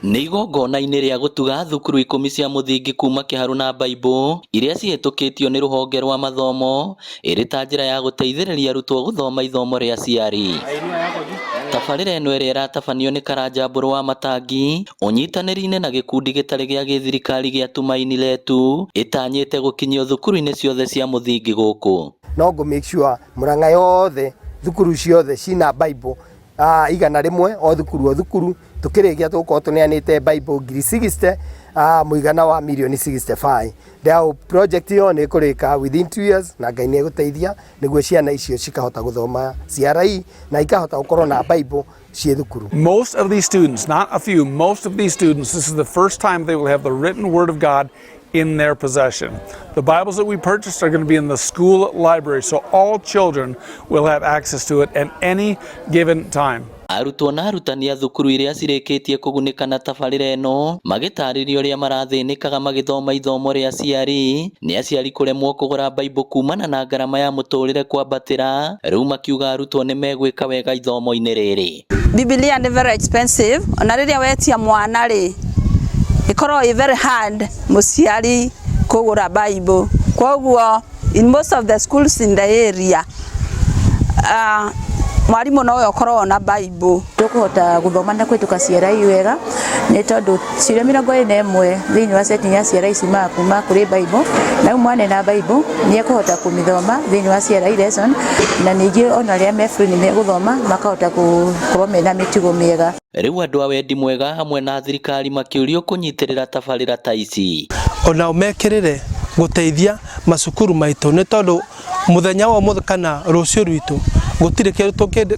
Nĩ igongona-inĩ rĩa gũtuga thukuru 10 cia mũthingi kuma Kĩharũ na Baibũ iria cihĩtũkĩtio nĩ rũhonge rwa mathomo ĩrĩ ta njĩra ya gũteithĩrĩria arutwo gũthoma ithomo rĩa CRE. Tabarĩra ĩno ĩrĩa ĩratabanio nĩ Karanja Mbũrũ wa Matangi ũnyitanĩri-inĩ na gĩkundi gĩtarĩ gĩa gĩthirikari gĩa Tumaini Letu ĩtanyĩte gũkinyio thukuru-inĩ ciothe cia mũthingi gũkũ. No ngũ make sure Murang'a yothe thukuru ciothe cina Bible 100 o thukuru o thukuru. Tukĩrĩkia tũgũkorwo tũneanĩte Bible 60,000, mũigana wa mirioni 65. Ndao project ĩyo nĩ ĩkũrĩka within 2 years na Ngai nĩ egũteithia nĩguo ciana icio cikahota gũthoma CRE na ikahota gũkorwo na Bible ciĩ thukuru. Most of these students, not a few, most of these students, this is the first time they will have the written word of God in their possession. The Bibles that we purchased are going to be in the school library, so all children will have access to it at any given time. Arutwo na arutani a thukuru iria cirĩkĩtie kũgunĩka na tabarĩra ĩno magĩtarĩria ũrĩa marathĩnĩkaga magĩthoma ithomo rĩa CRE nĩ aciari kũremwo kũgũra Baibũ kumana na ngarama ya mũtũrĩre kwambatĩra. Rĩu makiuga arutwo nĩ megwĩka wega ithomo-inĩ rĩrĩ. Bibilia nĩ very expensive, ona rĩrĩa wetia mwana rĩ, ĩkoragwo ĩ very hard mũciari kũgũra Bible. Koguo in most of the schools in the area, mwarimũ nowe ũkoragwo na Bible. Tũkũhota gũthoma na kũhĩtũka CRE wega nĩ tondũ ciũria 21 thĩinĩ wa setting ya CRE ciumaga kuma kũrĩ Bible, na rĩu mwana ena Bible nĩ ekũhota kũmĩthoma thĩinĩ wa CRE lesson, na ningĩ ona arĩa me free nĩ megũthoma makahota gũkorwo mena mĩtugo mĩega. Rĩu andũ a wendi mwega hamwe na thirikari makĩũrio kũnyitĩrĩra tabarĩra ta ici. Onao mekĩrĩre gũteithia macukuru maitũ nĩ tondũ mũthenya wa ũmũthĩ kana rũciũ rwitũ gũtirĩ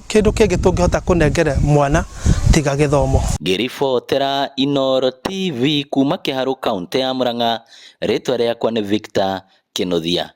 kĩndũ kĩngĩ tũngĩhota kũnengere mwana tiga gĩthomo. Ngĩribotera Inooro TV kuma Kĩharũ, kaũntĩ ya Murang'a, rĩtwa rĩakwa nĩ Victor Kĩnuthia.